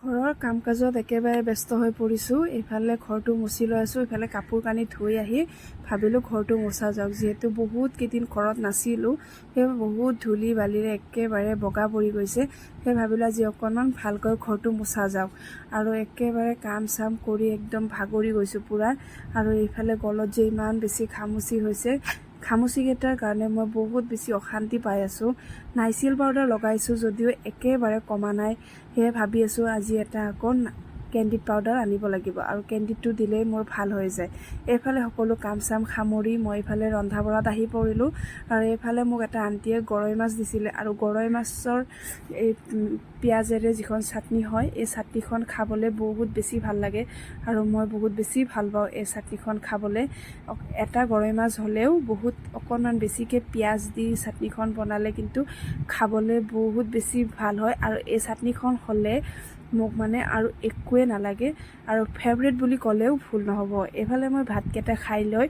ঘৰৰ কাম কাজত একেবাৰে ব্যস্ত হৈ পৰিছোঁ। এইফালে ঘৰটো মুচি লৈ আছোঁ, ইফালে কাপোৰ কানি ধুই আহি ভাবিলোঁ ঘৰটো মোচা যাওক। যিহেতু বহুত কেইদিন ঘৰত নাছিলোঁ, সেই বহুত ধূলি বালিৰে একেবাৰে বগা পৰি গৈছে। সেই ভাবিলোঁ আজি অকণমান ভালকৈ ঘৰটো মোচা যাওক। আৰু একেবাৰে কাম চাম কৰি একদম ভাগৰি গৈছোঁ পূৰা। আৰু এইফালে গলত যে ইমান বেছি খামুচি হৈছে, খামুচিকেইটাৰ কাৰণে মই বহুত বেছি অশান্তি পাই আছোঁ। নাইচিল পাউডাৰ লগাইছোঁ যদিও একেবাৰে কমা নাই। সেয়ে ভাবি আছোঁ আজি এটা আকৌ কেণ্ডিড পাউডাৰ আনিব লাগিব আৰু কেণ্ডিডটো দিলেই মোৰ ভাল হৈ যায়। এইফালে সকলো কাম চাম সামৰি মই এইফালে ৰন্ধা বঢ়াত আহি পৰিলোঁ। আৰু এইফালে মোক এটা আণ্টিয়ে গৰৈ মাছ দিছিলে আৰু গৰৈ মাছৰ এই পিঁয়াজেৰে যিখন চাটনি হয়, এই চাটনিখন খাবলৈ বহুত বেছি ভাল লাগে আৰু মই বহুত বেছি ভাল পাওঁ এই চাটনিখন খাবলৈ। এটা গৰৈ মাছ হ'লেও বহুত অকণমান বেছিকৈ পিঁয়াজ দি চাটনিখন বনালে কিন্তু খাবলৈ বহুত বেছি ভাল হয়। আৰু এই চাটনিখন হ'লে মোক মানে আৰু একোৱে নালাগে আৰু ফেভৰেট বুলি ক'লেও ভুল নহ'ব। এইফালে মই ভাতকেইটা খাই লৈ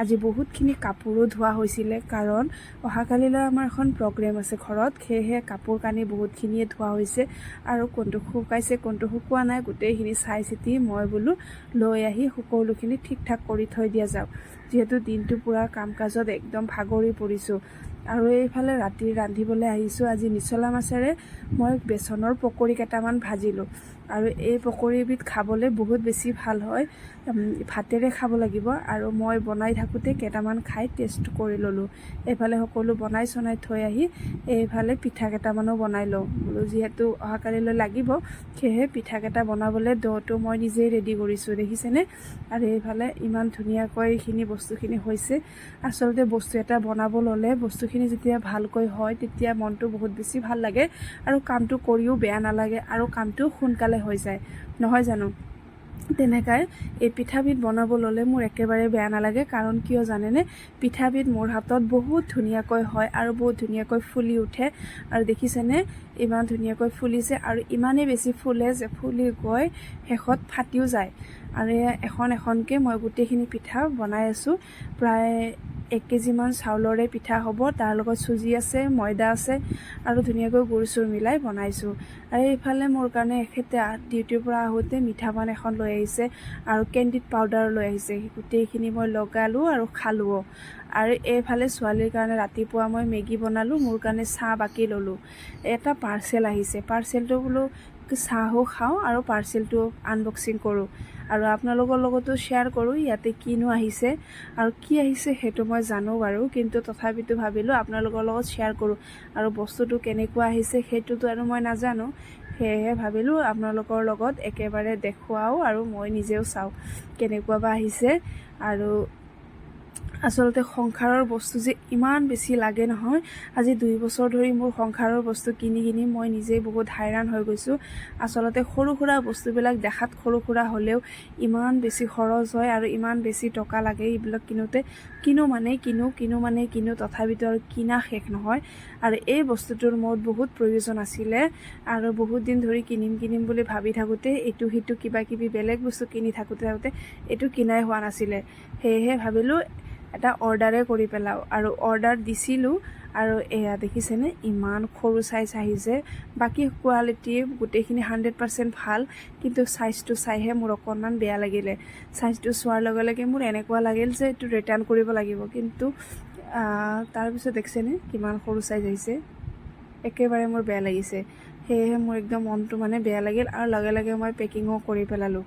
আজি বহুতখিনি কাপোৰো ধোৱা হৈছিলে, কাৰণ অহাকালিলৈ আমাৰ এখন প্ৰগ্ৰেম আছে ঘৰত। সেয়েহে কাপোৰ কানি বহুতখিনিয়ে ধোৱা হৈছে আৰু কোনটো শুকাইছে, কোনটো শুকোৱা নাই, গোটেইখিনি চাই চিতি মই বোলো লৈ আহি সকলোখিনি ঠিক ঠাক কৰি থৈ দিয়া যাওক, যিহেতু দিনটো পূৰা কাম কাজত একদম ভাগৰি পৰিছোঁ। আৰু এইফালে ৰাতি ৰান্ধিবলৈ আহিছোঁ। আজি নিচলা মাছেৰে মই বেচনৰ পকৰি কেইটামান ভাজিলোঁ আৰু এই পকৰিবিধ খাবলৈ বহুত বেছি ভাল হয়। ভাতেৰে খাব লাগিব। আৰু মই বনাই থাকোঁতে কেইটামান খাই টেষ্ট কৰি ল'লোঁ। এইফালে সকলো বনাই চনাই থৈ আহি এইফালে পিঠা কেইটামানো বনাই লওঁ বোলো, যিহেতু অহাকালিলৈ লাগিব। সেয়েহে পিঠাকেইটা বনাবলৈ দ'টো মই নিজেই ৰেডি কৰিছোঁ, দেখিছেনে? আৰু এইফালে ইমান ধুনীয়াকৈ এইখিনি বস্তুখিনি হৈছে। আচলতে বস্তু এটা বনাব ল'লে বস্তুখিনি যেতিয়া ভালকৈ হয়, তেতিয়া মনটো বহুত বেছি ভাল লাগে আৰু কামটো কৰিও বেয়া নালাগে আৰু কামটো সোনকালে হৈ যায়, নহয় জানো? তেনেকাই এই পিঠাবিধ বনাব ল'লে মোৰ একেবাৰে বেয়া নালাগে। কাৰণ কিয় জানেনে? পিঠাবিধ মোৰ হাতত বহুত ধুনীয়াকৈ হয় আৰু বহুত ধুনীয়াকৈ ফুলি উঠে। আৰু দেখিছেনে, ইমান ধুনীয়াকৈ ফুলিছে আৰু ইমানেই বেছি ফুলে যে ফুলি গৈ শেষত ফাটিও যায়। আৰু এয়া এখন এখনকৈ মই গোটেইখিনি পিঠা বনাই আছোঁ। প্ৰায় 1 কেজিমান চাউলৰে পিঠা হ'ব। তাৰ লগত চুজি আছে, ময়দা আছে আৰু ধুনীয়াকৈ গুৰ চুৰ মিলাই বনাইছোঁ। আৰু এইফালে মোৰ কাৰণে এখেতে ডিউটিৰ পৰা আহোঁতে মিঠা পান এখন লৈ আহিছে আৰু কেণ্ডিড পাউডাৰ লৈ আহিছে। গোটেইখিনি মই লগালোঁ আৰু খালোঁও। আৰু এইফালে ছোৱালীৰ কাৰণে ৰাতিপুৱা মই মেগী বনালোঁ, মোৰ কাৰণে চাহ বাকি ল'লোঁ। এটা পাৰ্চেল আহিছে। পাৰ্চেলটো বোলো চাহো খাওঁ আৰু পাৰ্চেলটো আনবক্সিং কৰোঁ আৰু আপোনালোকৰ লগতো শ্বেয়াৰ কৰোঁ ইয়াতে কিনো আহিছে। আৰু কি আহিছে সেইটো মই জানো বাৰু, কিন্তু তথাপিতো ভাবিলোঁ আপোনালোকৰ লগত শ্বেয়াৰ কৰোঁ। আৰু বস্তুটো কেনেকুৱা আহিছে সেইটোতো আৰু মই নাজানো। সেয়েহে ভাবিলোঁ আপোনালোকৰ লগত একেবাৰে দেখুৱাওঁ আৰু মই নিজেও চাওঁ কেনেকুৱা বা আহিছে। আৰু আচলতে সংসাৰৰ বস্তু যে ইমান বেছি লাগে নহয়, আজি 2 বছৰ ধৰি মোৰ সংসাৰৰ বস্তু কিনি কিনি মই নিজেই বহুত হাইৰাণ হৈ গৈছোঁ। আচলতে সৰু সুৰা বস্তুবিলাক দেখাত সৰু সুৰা হ'লেও ইমান বেছি খৰচ হয় আৰু ইমান বেছি টকা লাগে এইবিলাক কিনোতে। কিনো মানে কিনো, কিনো মানে কিনো, তথাপিতো আৰু কিনা শেষ নহয়। আৰু এই বস্তুটোৰ মোৰ বহুত প্ৰয়োজন আছিলে আৰু বহুত দিন ধৰি কিনিম কিনিম বুলি ভাবি থাকোঁতে ইটো সিটো কিবা কিবি বেলেগ বস্তু কিনি থাকোঁতে থাকোঁতে এইটো কিনাই হোৱা নাছিলে। সেয়েহে ভাবিলোঁ এটা অৰ্ডাৰে কৰি পেলাওঁ আৰু অৰ্ডাৰ দিছিলোঁ। আৰু এয়া দেখিছেনে, ইমান সৰু চাইজ আহিছে। বাকী কোৱালিটি গোটেইখিনি 100% ভাল, কিন্তু চাইজটো চাইহে মোৰ অকণমান বেয়া লাগিলে। চাইজটো চোৱাৰ লগে লগে মোৰ এনেকুৱা লাগিল যে এইটো ৰিটাৰ্ণ কৰিব লাগিব। কিন্তু তাৰপিছত দেখিছেনে কিমান সৰু চাইজ আহিছে? একেবাৰে মোৰ বেয়া লাগিছে। সেয়েহে মোৰ একদম মনটো মানে বেয়া লাগিল আৰু লগে লগে মই পেকিঙো কৰি পেলালোঁ,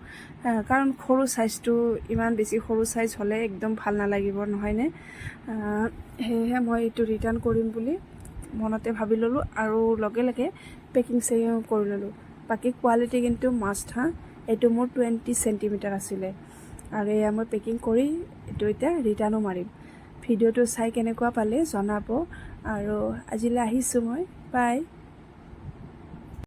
কাৰণ সৰু চাইজটো, ইমান বেছি সৰু চাইজ হ'লে একদম ভাল নালাগিব, নহয়নে? সেয়েহে মই এইটো ৰিটাৰ্ণ কৰিম বুলি মনতে ভাবি ল'লোঁ আৰু লগে লগে পেকিং চেকিঙো কৰি ল'লোঁ। বাকী কোৱালিটি কিন্তু মাষ্ট হা। এইটো মোৰ 20 চেণ্টিমিটাৰ আছিলে আৰু এয়া মই পেকিং কৰি এইটো এতিয়া ৰিটাৰ্ণো মাৰিম। ভিডিঅ'টো চাই কেনেকুৱা পালে জনাব আৰু আজিলৈ আহিছোঁ মই। বাই।